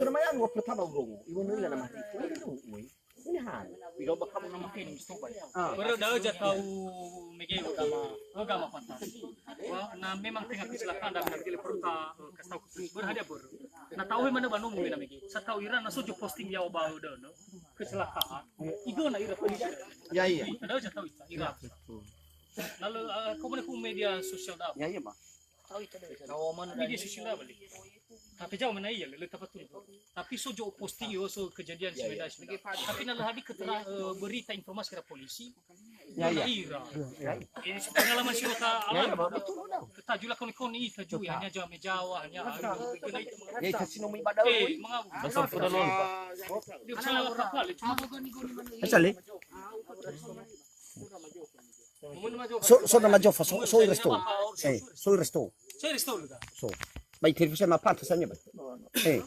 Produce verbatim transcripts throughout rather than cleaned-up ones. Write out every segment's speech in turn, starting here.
Termayan wa pertama urongo. Ibu nila nama hari itu. Ini dong, woi. Ini han. Iro bakal nama ini, coba. Ah. Baru dah aja tahu mege agama, agama pantas. Wah, nah memang tengah kecelakaan dan harga perta kasih tahu. Berhadiah baru. Nah tahu mana banu mungkin mege. Saya tahu ira na sojo posting ya oba udah no. Kecelakaan. Itu na ira polisi. Ya, iya. Ada aja tahu ira. Lalu eh, komunikasi media sosial dah. Ya, iya, Pak. Media sosial dah balik. Tapi jauh mana iya, le tapatul. Tapi sojo posting yo so kejadian sepeda sepeda. Tapi na lahadi ketera eh, berita informasi ke polisi. Ya, ya. Ira. Ini pengalaman si kota alam. Kita jula koni-koni kita ju ya, hanya jauh mejawa, hanya. Ya, kasih nomor ibadah. Eh, mengaku. Dasar sudah lolo. Dia salah kapal, cuma. Asal, eh? So, so nama Jofa, so, so i resto. Eh, so i resto. So i resto lu da. So. Bai telefon saya mapan saya ba. Eh.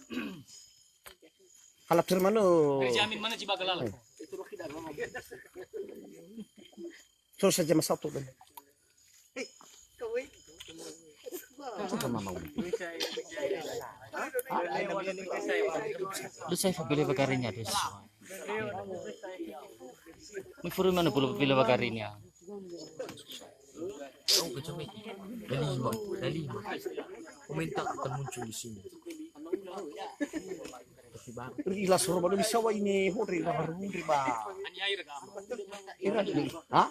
Hala termano. Dari jamin mana jiba galala. So saja masatu dan. Coba mama. Lu saya beli bagarinya, dus. Mi furu mana bulu pila bagarinya. Oh, kacau. Dari lima, dari lima. Komentar akan muncul di sini. Ri la soro ba bisa wa ini hore la baru hore ba. Ira ni. Ha?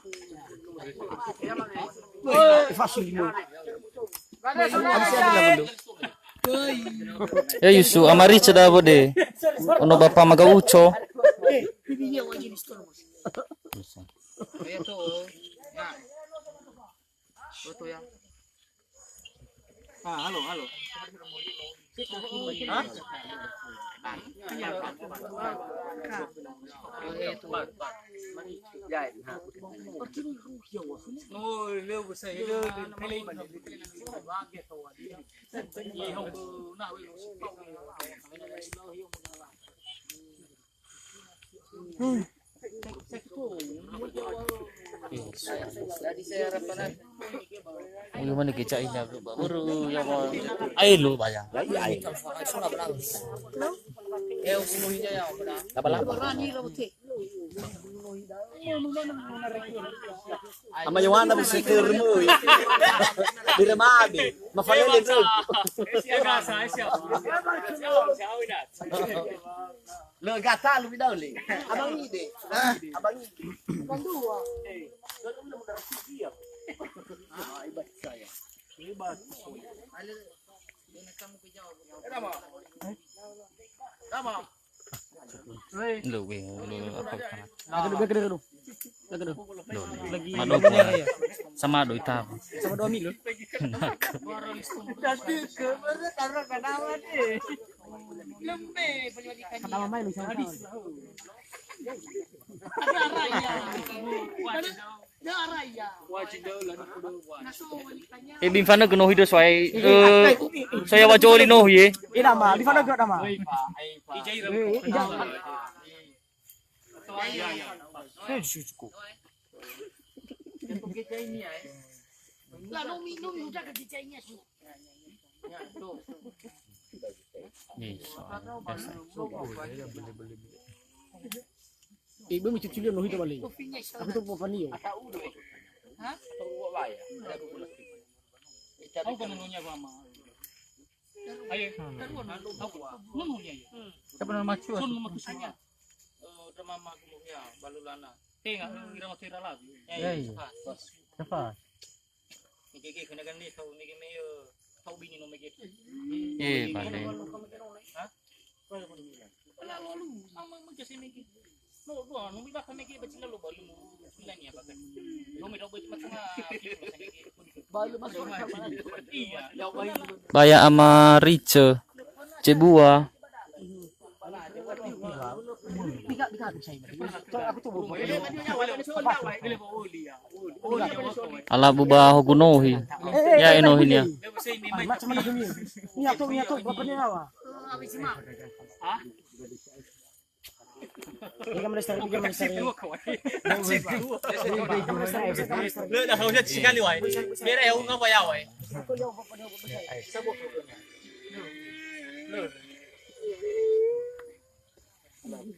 Woi, fasil mo. Habis ya dulu. Ya Yusu, amari ceda bode. Ono bapa maga uco. Betul ya. Ah, halo, halo. Hah? Uyu mana kecak ini aku baru ya mau. Ayo lu bayang. Ayo. Laba-laba. Ama Yohana bisa termu. Bila mabe. Mafalele tu. Siapa? Siapa? Siapa? Siapa? Lö gata lu bidau le. Abang Ide. Abang Ide. Bukan dua. Eh, kalau udah benar sih dia. Ah, hebat saya. Hebat. Ada. Lu, weh, lu, apa, apa? Lagi dulu, lagi dulu. Lagi dulu. Lagi. Mado gua. Sama do ita. Sama dua mil. Tadi ke mana taruh tanaman ni? Lembe penyual ikan. Kata mama ini sama. Ada raya. Ada raya. Wajib dulu lah. Nah, so, wanitanya. Eh, bimfana geno hidup soai. Eh, soai wajoli no ye. Eh, nama, bimfana geno nama. Ijai. Eh, ijai. Saya cukup. Lah, nomi, nomi udah ke gicainya, su. Nih, soalnya biasa. Eh, belum cuci dia, nohi terbalik. Aku tuh mau Fanny, ya. Hah? Tahu kan nungunya gua, Ma? Ayo. Nungunya ya. Siapa nama Cua? Sun nomor kusanya. Eh, udah mama aku ya, balu lana. Tengah, ira mau tira lagi. Ya, ya. Siapa? Mege-ge kena kan ni tahu mege me, eh, tahu bini no mege. Eh, pandai. Hah? Lalu, lalu, sama mege saya mege. No, dua, no, bila kami ke bacila lo balu. Bila ni apa kan? Lo me dau baca macam apa? Balu masuk. Iya. Baya ama Rice, Cebua. Ala buba hogunohi. Ya enohi nia. Macam mana tu? Ni atau ni atau berapa ni awak? Tiga menit sekali, tiga menit sekali. Lu dah kau sekali wai. Merah ya, ungapa ya wai. Tapi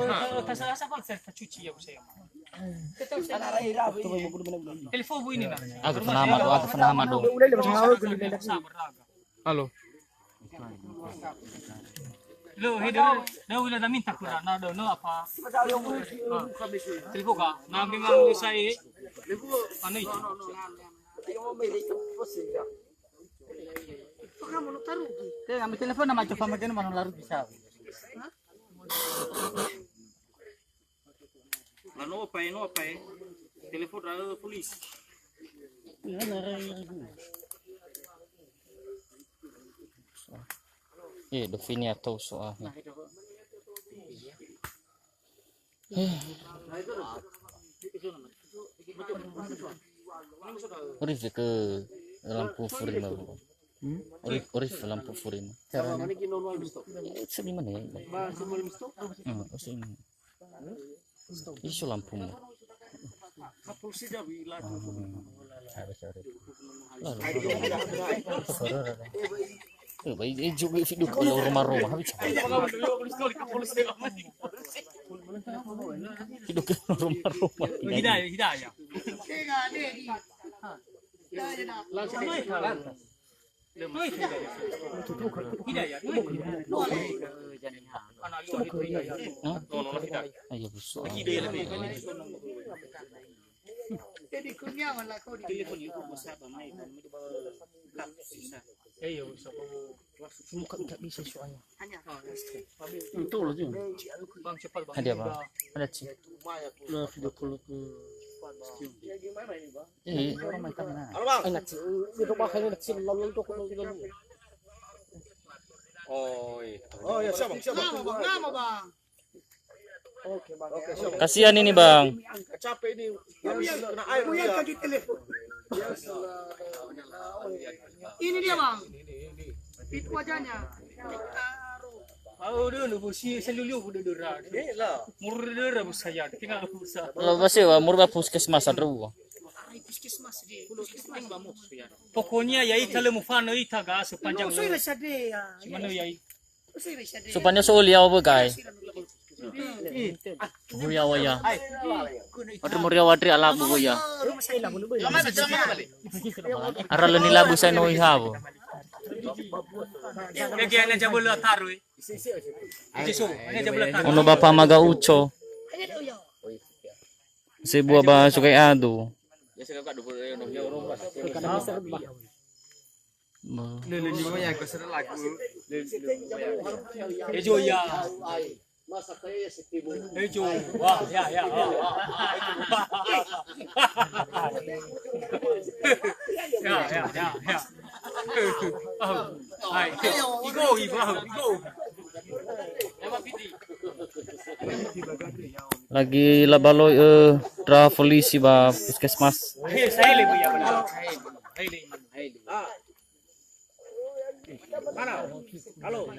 ta-, ta-, ta-, ta cuci ya, saya. Telepon bu ini, nah. Aku pernah madu, aku pernah madu. Sabar, raga. Halo. Lo, he, do, do, wila da minta kura, na, do, no, apa? Ah. Telepon ka, na, memang saya, anu itu. Te, ambil telepon nama coba makan mana laru bisa. Lano apa, no apa, telepon dari polisi. Eh, Dovini atau soal. Ori ke lampu furima. Ori, ori lampu furima. Caranya? Eh, seni mana ya? Hmm, oh, seni. Isu lampumu. Harus, harus. Lalu. Eh, baik, eh, juga video kalau rumah-rumah, habis. Video ke rumah-rumah. Hidayah, hidayah. Langsung. Hah? Ayo, besok. Suka nggak bisa soalnya. Betul tu. Ada apa? Ada sih. Lah, video call ke. Iya. Halo, Bang. Enak sih. Itu bahkan enak sih, lalu itu aku mau bilang. Oh, iya. Oh, iya, siap, Bang, siap, Bang. Nama, Bang? Nama, Bang? Oke, Bang. Oke, siap. Kasihan ini, Bang. Capek ini. Harus kena air dia. Ini dia, Bang. Itu wajahnya. Au dulu, bu si selulu bu dodora. Murdera bu saya, tinggal bu sa. Lo basi wa murba puskesmas andru. Pokoknya ya ita le mufano ita ga sepanjang. Mana ya? Supaya soal ya apa, guys? Muria waya. Wadri muria wadri ala bu ya. Ara leni labu saya noi habu. Ono bapa maga uco. Sebua ba sukai adu. Lele ni waya ko sera lagu. Ejo ya. Ejo. Wah, ya, ya. Wah, wah. Ya, ya, ya, ya. Hai. Igo, igo, igo. Lagi labaloi, eh, ndra polisi ba puskesmas. Hei, saya lebih ya benar. Hei, hei. Mana? Halo.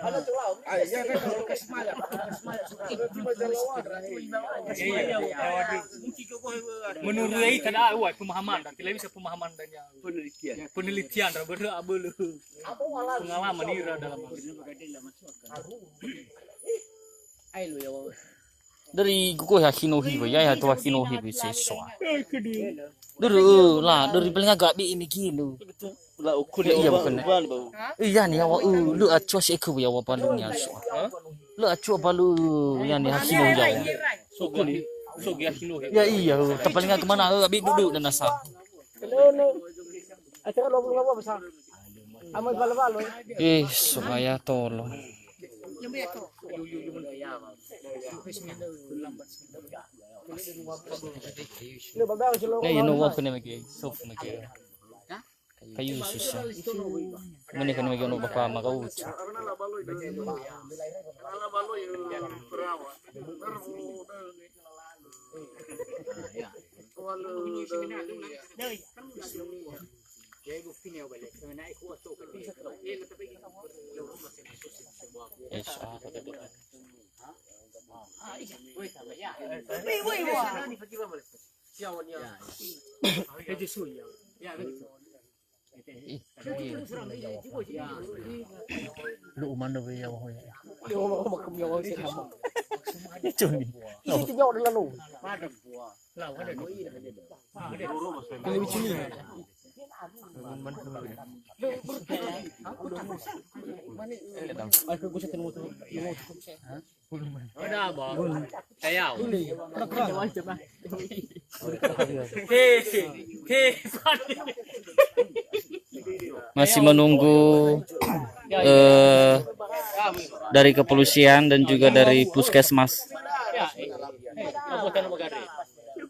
Halo. Menurut ai kada, wah, pemahaman, tidak bisa pemahaman dan ya. Penelitian. Penelitian, berarti apa lu? Pengalaman ira dalam. Dari gugu ya hino hiwe ya, ya to hino hiwe sesoa. Dari, eh, lah, dari paling agak bi ini gini. Lah, ukur iya, bukan. Iya ni, ya wa, eh, lu acua si eku ya wa palu ni asua. Lu acua palu ya ni hino ya wa. Sokuni, sogi hino. Ya iya, eh, ta paling agak mana, eh, abi duduk dan asal. Acara dua puluh lima besar. Amal balo-balo. Eh, supaya tolong. Eh, no wa kene mege, sof mege. Kayu susah. Mene kene mege no bapa ma kau. Ih, lu'u manö wea wahoi. Joni. Masih menunggu eh, dari kepolisian dan juga dari puskesmas.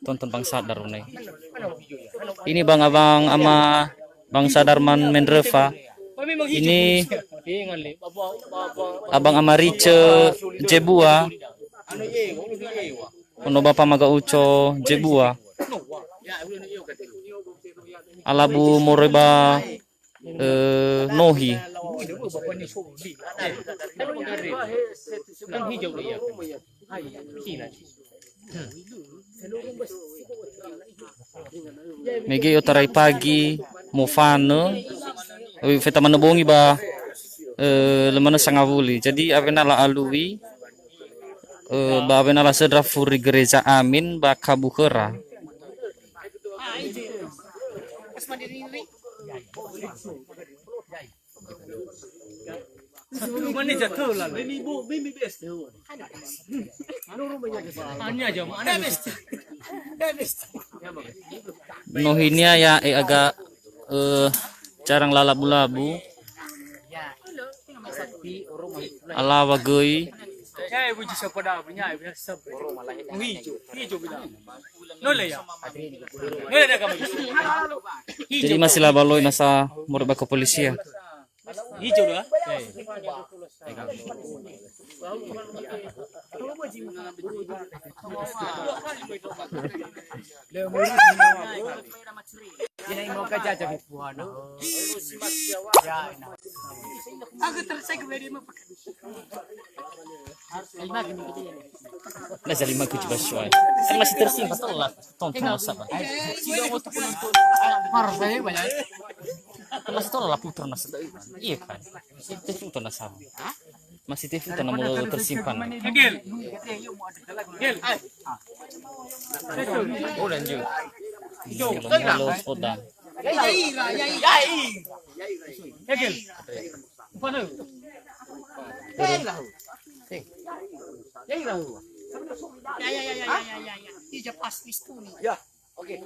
Tonton Bang Sadar ne. Ini Bang Abang ama Bang Sadar man Mendreva. Ini Abang Ama Rice Jebua. Ono Bapa Maga Uco Jebua. Alabu moroi ba eh, nohi. Mege i'otarai pagi mofanö, eh, feta manö bongi ba eh, lö manö sangawuli. Jadi awena la'alui eh, ba awena lasöndra furi gereja Amin ba kabu khöra. Nohinia ya e aga eh, jarang lalabu-labu. Alawa göi. Jadi masih laba loi nasa moroi ba kepolisian. Na sa lima kucu ba suai. Kan masih tersimpan, tolak. Tonton masa, Bang. Kan masih tolak lah putra nasa. Iya kan? Masih tersimpan nasa. Masih tersimpan nama tersimpan. Gel. Gel. Oh, lanjut. Kalau malu sepotong. Gel. Upana. Ya, ya, ya, ya, ya, ya, ya. Dia je pas istuni. Ya, oke.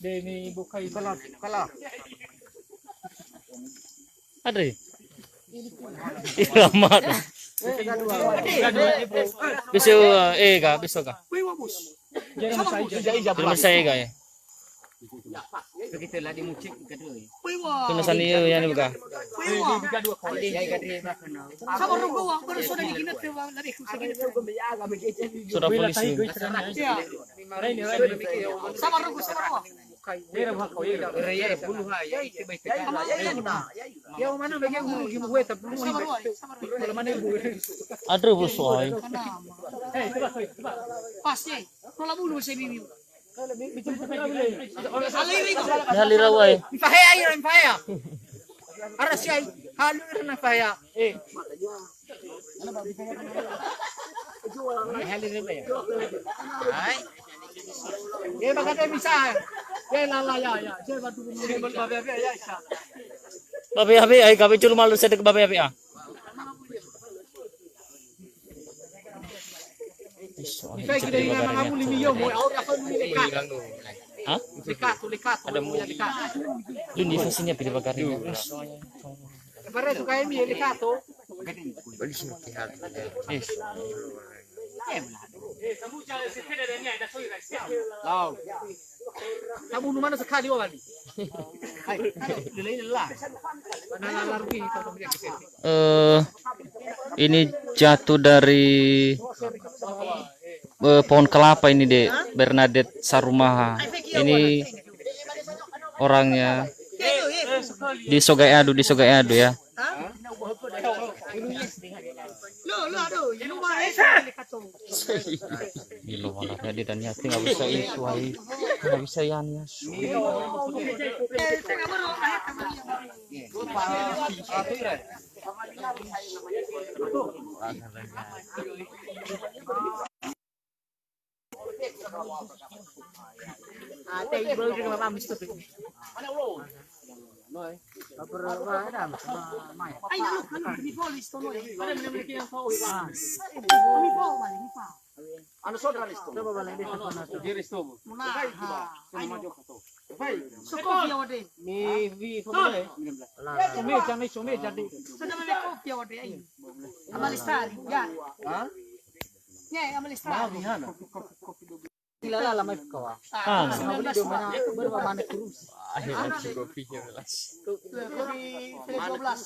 Deni bukai. Salah, salah. Andre. Ih, lama. Bisa, eh, ga, bisa ga. Jangan saya ga, ya. Begitu lah di musik, kedua. Kena sani, ya, ni buka. Sama rogo wa, baru sudah di gina tuh, wa, lari ku segini. Sudah polisi. Ya. Sama rogo, sama rogo. Raya bulu ha, ya, itu baik. Sama, ya, ya, ya. Ya, mana bagi guru, guru, gue, tapi bulu ha. Sama rogo, sama rogo. Kalau mana ibu? Aduh, bos, oi. Pas, ya. Kalau bulu, saya bibi. Mihalira wai. Mifahe ai, mifahe. Ara si ai, halu na fahe. Eh. Mihalira wai. Hai. Ye, bagate bisa. Ye, lala, ya, ya. Ye, batu. Babe, babe, ai, kabe culu malu sedek babe, babe, ah. Iso, Ifai kita ingat nama muli mio mo, au dia kau muli lekat. Hah? Lekat tu, lekat tu, ada muli lekat. Ini fasenya pilih bakar ini. Bare tu kayak mi lekat tu. Iso. Lau. Tabunu mana sekali, oh, kali. Hai, lelai lelah. Mana lalu ini, kalau dia ke sini. Eh, ini jatuh dari eh, pohon kelapa ini, Dek Bernadette Sarumaha. Ini orangnya di Sogai Adu, di Sogai Adu ya. Lo, lo, aduh, ini rumah eh, dekat tu. Ini lo malah dia dan yakin nggak bisa isu ai. Nggak bisa yang isu. Anu saudara Risto. Coba balik dia ke sana. Dia Risto. Muna, ha, ayo. Sokofi awade. Mi vi fomole. Lah, lah. Sume jani, sume jadi. Sudah balik kopi awade, ayo. Ama Lestari, ya. Ha? Ya, Ama Lestari. Maaf, Hana. Kopi, kopi, kopi, kopi. Sila lala mai kawa. Ah, sembilan belas. Baru mana kurus. Akhirnya kopinya belas. Kopi dua belas.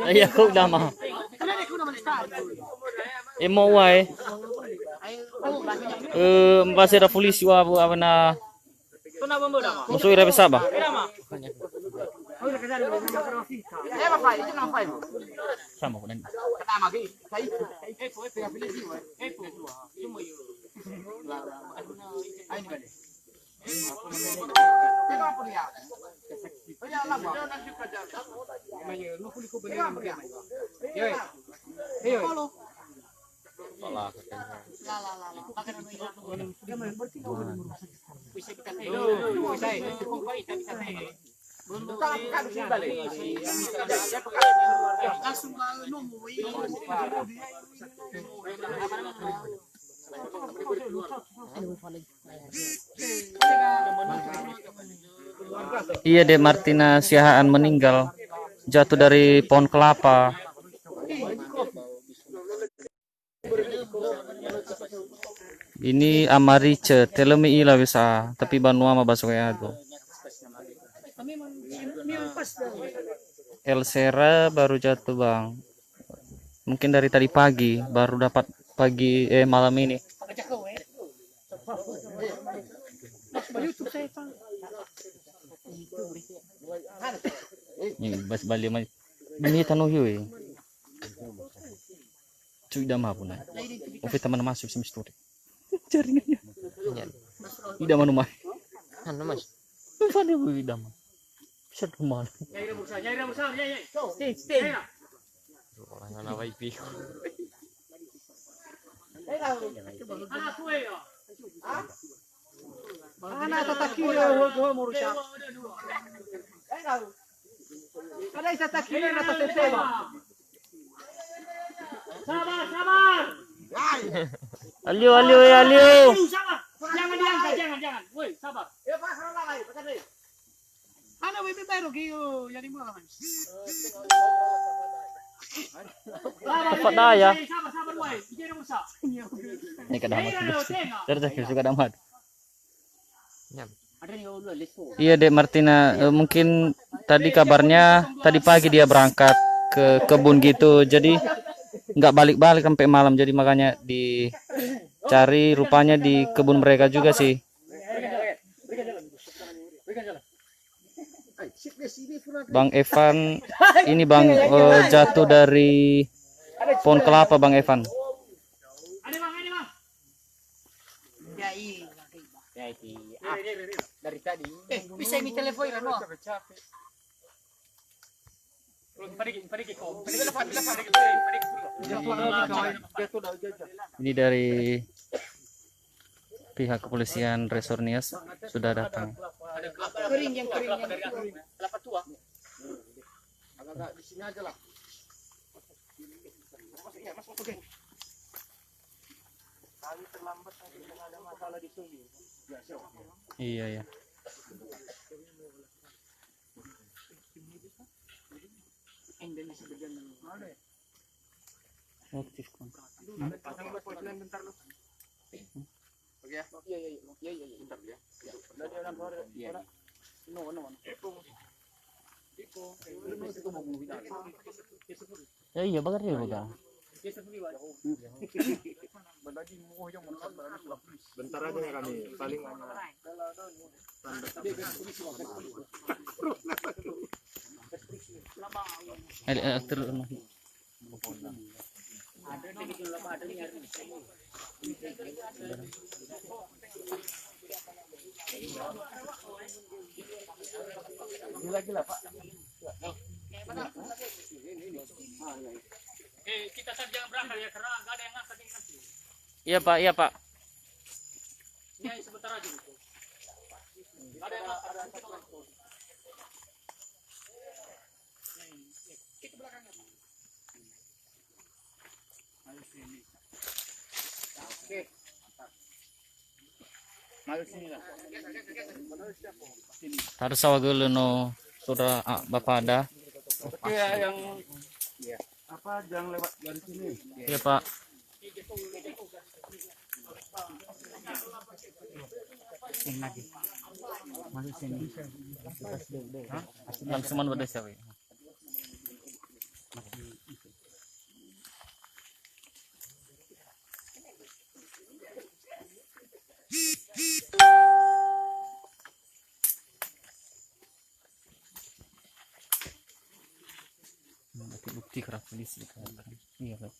Iya, kok dah mah. Emo wae. Eh, mbase da polisi wa, wa, wa na. Musuh ira besaba. Sama kok dan. Iya, Dek Martina Siahaan meninggal jatuh dari pohon kelapa. Ini Ama Rice, telemi ila bisa, tapi banua ma baso ya tu. Elsera baru jatuh, Bang. Mungkin dari tadi pagi, baru dapat pagi, eh, malam ini. Ini bas bali mai. Ini tanu hiu, eh. Cui dama pun, eh. Oke, teman masuk semester. Jaringannya. Iya. Ida manu mah. Anu, Mas. Mana bu ida mah? Bisa rumah. Stay, stay. Orang ana wifi. Ana tatakile ho ho morusha. Ada isa takile na tateteba. Sabar, sabar. Alio, alio, ya, alio. Sabar. Jangan diangkat, jangan, jangan. Woi, sabar. Ana webe baru ki, oh, jadi mula, Mas. Sabar, sabar, woi. Ini kadang amat. Dari tadi suka kadang amat. Iya, Dek Martina, eh, mungkin tadi kabarnya tadi pagi dia berangkat ke kebun gitu, jadi nggak balik-balik sampai malam, jadi makanya dicari rupanya di kebun mereka juga sih. Bang Evan, ini Bang, eh, jatuh dari pohon kelapa, Bang Evan. Ya, iya. Ya, itu. Ah, dari tadi. Eh, bisa ini telepon, Rano? Ini dari pihak kepolisian Resor Nias sudah datang. Kering, yang kering, yang kering. Agak-agak di sini aja lah. Masuk, iya, masuk. Oke. Kami terlambat, ada masalah di sini. Iya, iya. Aktif, Bang. Pasang buat poin bentar lu. Oke ya. Iya, iya, iya. Iya, iya, iya. Bentar ya. Iya. No, no, no. Ya, iya, bakar dia, bakar. Bentar aja ya kami, paling Ele, eh, terus. Ini lagi lah, Pak. Eh, kita tadi jangan berangkat ya, karena nggak ada yang ngangkat ini nanti. Iya, Pak, iya, Pak. Ini sebentar aja gitu. Nggak ada yang ngangkat. Kita belakangnya. Oke. Mari sini lah. Tarsa wagölö no saudara, ah, Bapak ada. Oke, ya, yang, ya. Apa, jangan lewat dari sini. Iya, Pak. Sini lagi. Masuk sini. Hah? Langsung mana pada siapa ya? Hmm, nanti bukti kerap polisi kan. Iya, Pak.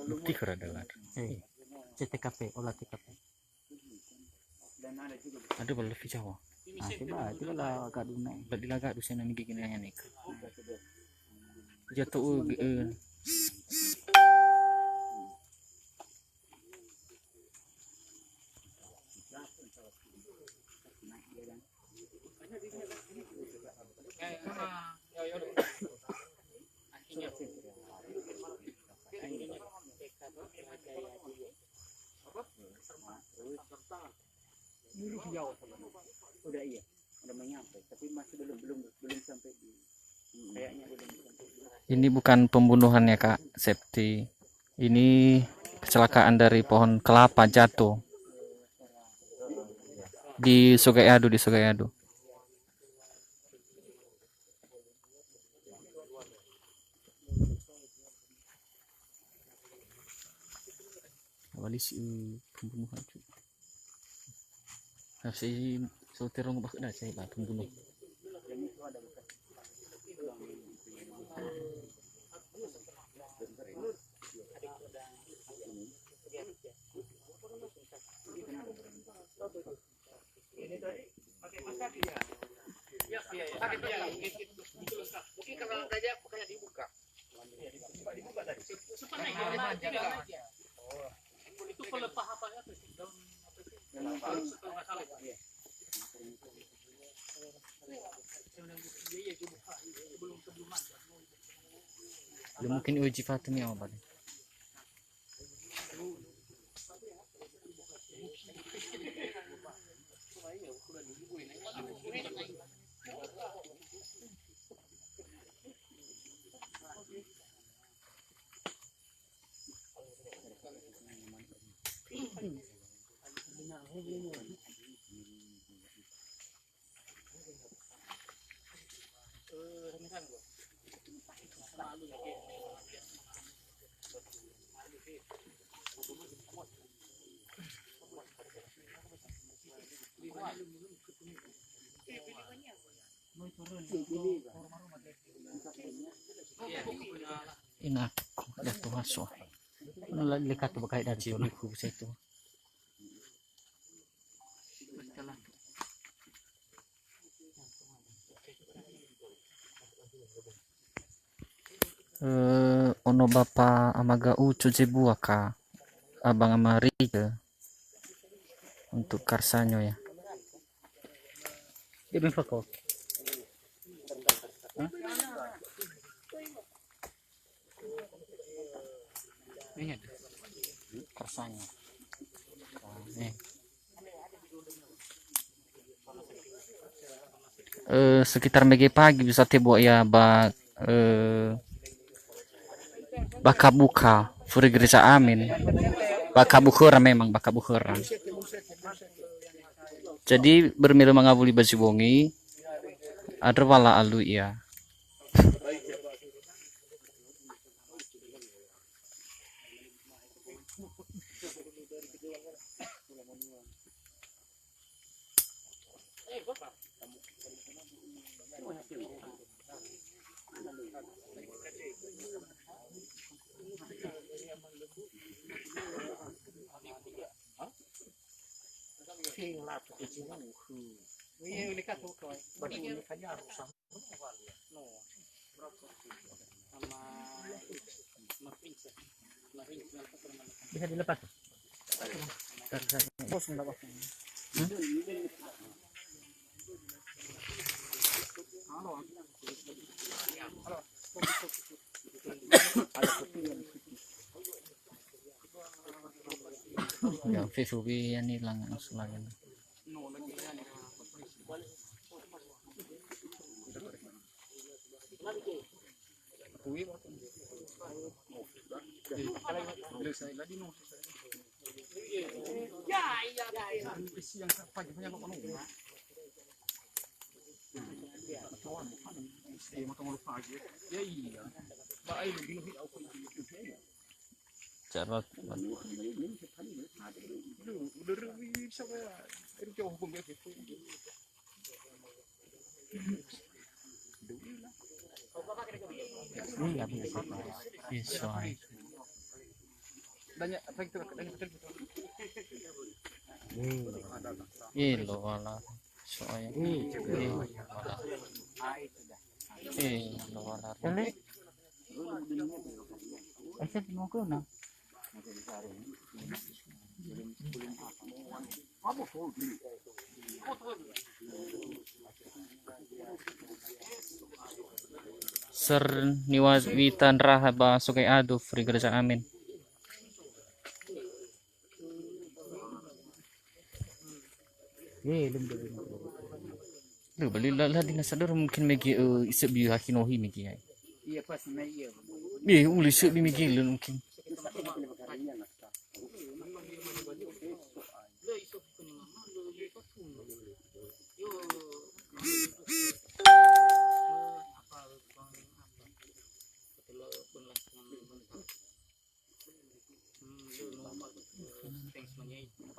Bukti keradalan. Eh, C T K P, olah T K P. Ada bala fi Jawa. Ah, coba, coba lah agak dulu naik. Bala di lagak dusen nami gigi nanya nek. Jatuh, eh, eh. Udah, iya, udah menyampai, tapi masih belum, belum, belum sampai di, kayaknya belum sampai di. Ini bukan pembunuhan ya, Kak Septi. Ini kecelakaan dari pohon kelapa jatuh di Sogai Adu, di Sogai Adu. Awali si, eh, pembunuhan, cu. Harus si, so terong bah dah saya bah pembunuh. Mungkin karena saja bukannya dibuka. Itu pelepah apa ya? Daun apa itu? Daun apa? Iya. Iya, iya, dia buka. Iya, sebelum, sebelum masuk. Ya, mungkin uji Fatumi apa tadi? Ina, ya Tuhan, so. No la-, lekatu ba kahedara. Ci buku saya itu. Eh, ono bapa amaga ucu zebua ka abang ama Rige untuk karsanyo ya. Dia belum fakol. Hah? Ini ada. Karsanyo. Nih. Eh, sekitar mege pagi bisa tebo ya ba, eh, ba kabuka furi gereja amin. Ba kabukhöra memang, ba kabukhöra. Jadi bermilo mangawuli ba zi bongi, andrö wala alui ia. Bisa dilepas. Bos, enggak apa-apa. Ya, V V B ya, ini lang-, langsung lagi. Cara Ih, lo wala. Soalnya. Ih, lo wala. Ih, lo wala. Aisha mau ke mana? Ser niwa wita ndraha ba sogai adu furi gereja amin. Lö bali la, la dina sadar mungkin mege, eh, isebi hakinohi mege ai. Iya, pas na iya. Iya, uli sebi mege lö mungkin.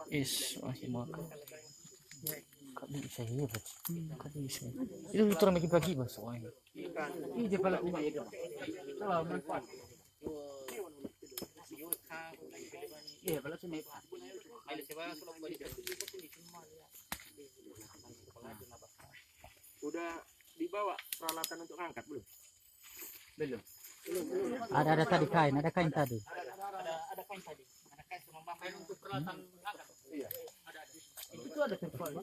Is, wah, semua. Kak bisa iya, Bos. Kak bisa. Itu turun lagi pagi, Bos. Wah. Iya, pala rumah ya, Bos. Salah manfaat. Iya, pala sini. Udah dibawa peralatan untuk ngangkat belum? Belum. Ada, ada tadi kain, ada kain tadi. Ada, ada kain tadi. Ada kain sama Bapak. Kain untuk peralatan ngangkat. Iya. Ada, ada. Itu ada terpal.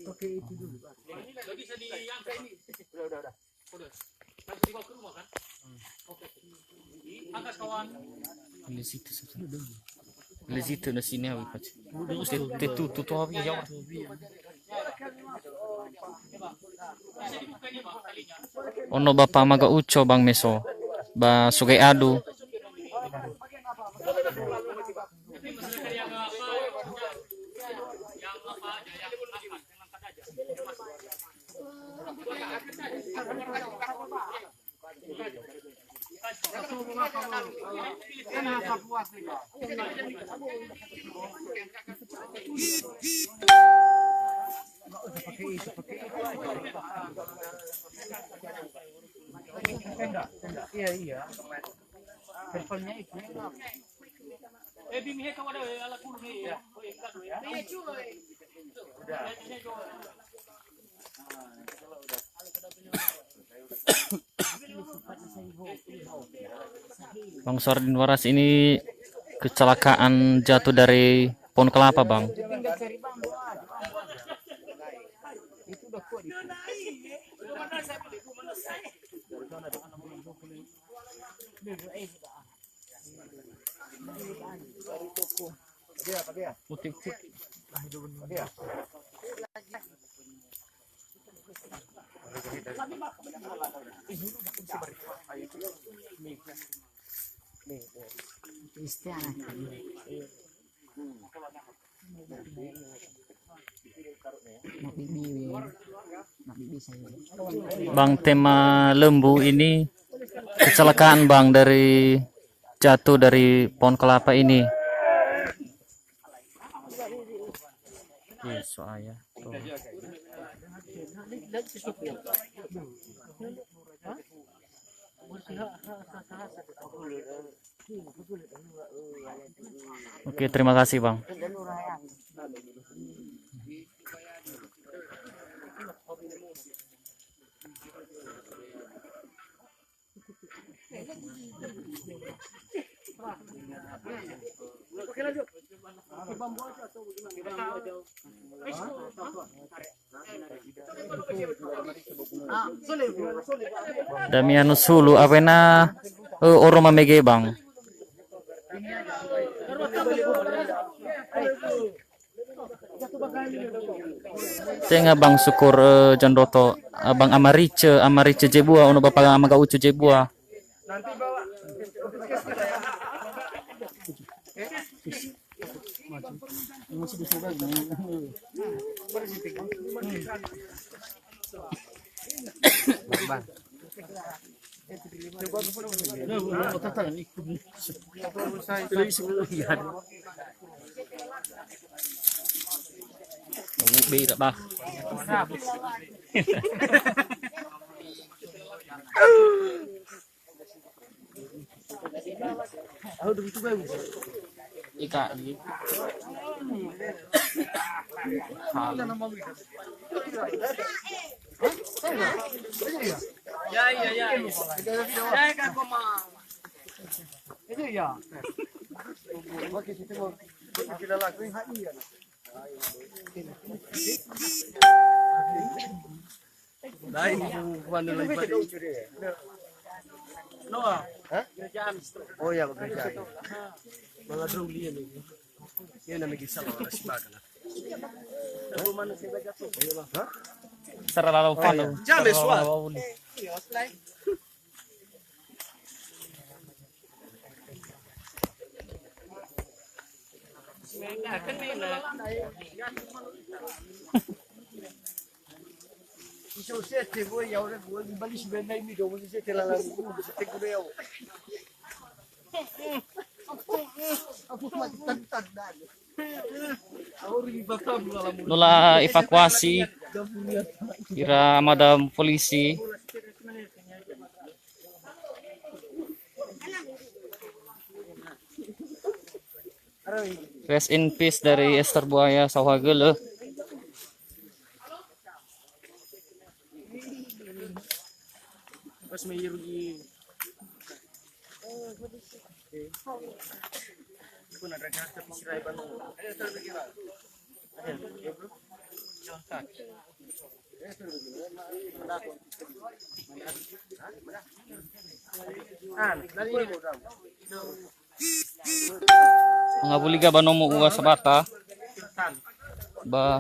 Pakai itu dulu, Pak. Ini nggak bisa diangkat ini. Udah, udah, udah. Udah. Harus dibawa ke rumah, kan? Oke. Angkat, kawan. Ini situ, situ. Lezitö na sinia, Pak. Te, te tu, tu, tu, ya. Ono bapa amaga uco bang meso. Ba sogai adu. Iya, iya. Bang Suardin Waras, ini kecelakaan jatuh dari pohon kelapa, Bang. Bang, tema lembu ini kecelakaan, Bang, dari jatuh dari pohon kelapa ini. Ih, so ayah. Tuh. Oke, terima kasih, Bang. Damianus Hulu, awena, eh, oroma mege, Bang. Tenga Bang Syukur, eh, Jondroto, Abang Amarice, Amarice Jebua, ono Bapa Maga Ucu Jebua. Ika. Ya, ya, ya. Ya, Kak Komang. Lain bu kuan lagi pada. Noah. Hah? Kerjaan. Oh ya, kerjaan. Malah dulu dia ni. Dia namanya kisah lah, si bagan lah. Hah? Sara lalau fano. Jame suat. No la evakuasi ira madam polisi. Rest in peace dari Esther Buaya, saohagölö. Pas me irugi. Mangawuli ga ba nomo ua sabata. Ba,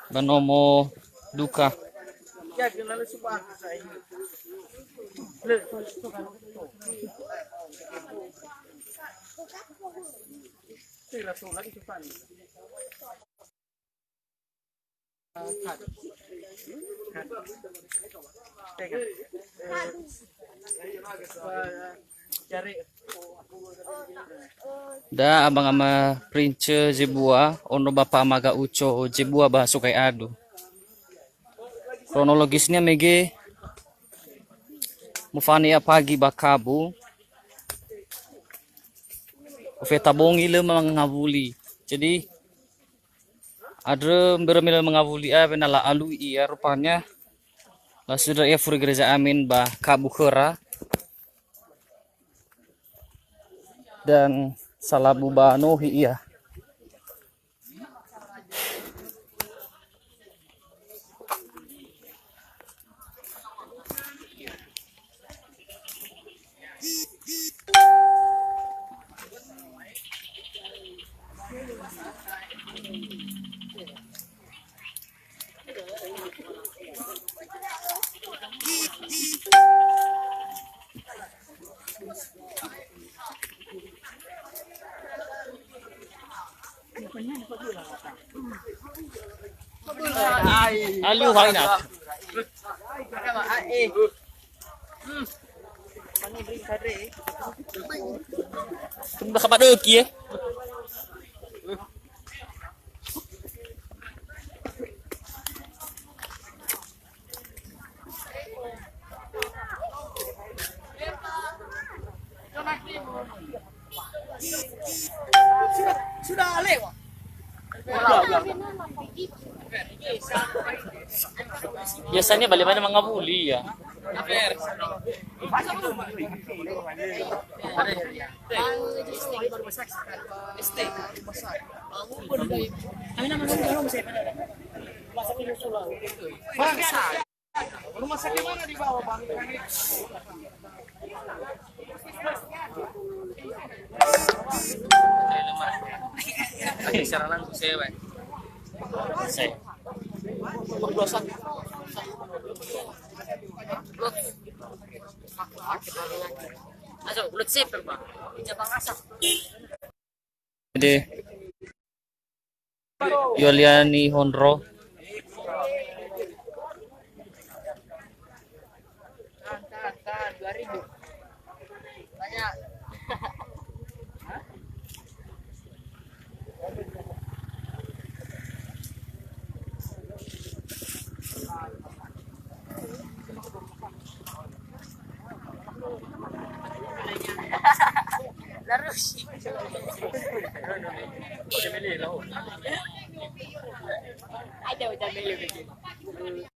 ba nomo duka. Da abang ama Prince Jebua, ono bapa Maga Uco Jebua ba Sukai Adu. Kronologisnya mege Ufane ia pagi ba kabu. Ufeta bongi lö mangawuli. Jadi, andrö mbörö me lö mangawuli ia, wena la'alui ia, rupanya lasudah ia furi gereja Amin ba kabu khöra. Dan salabu ba nohi ia. Alu haina. Tunda kapadöki, eh. Sudah, sudah lewat. Biasanya bagaimana mangawuli ya? Rumah sakit mana di bawah, Bang? Saya. Masuk, ulut sipil, Bang. Jabang asap. Ede. Yoliani Honro. Tahan, tahan, tahan, dua ribu. Banyak. Larusi. Ada udah beli.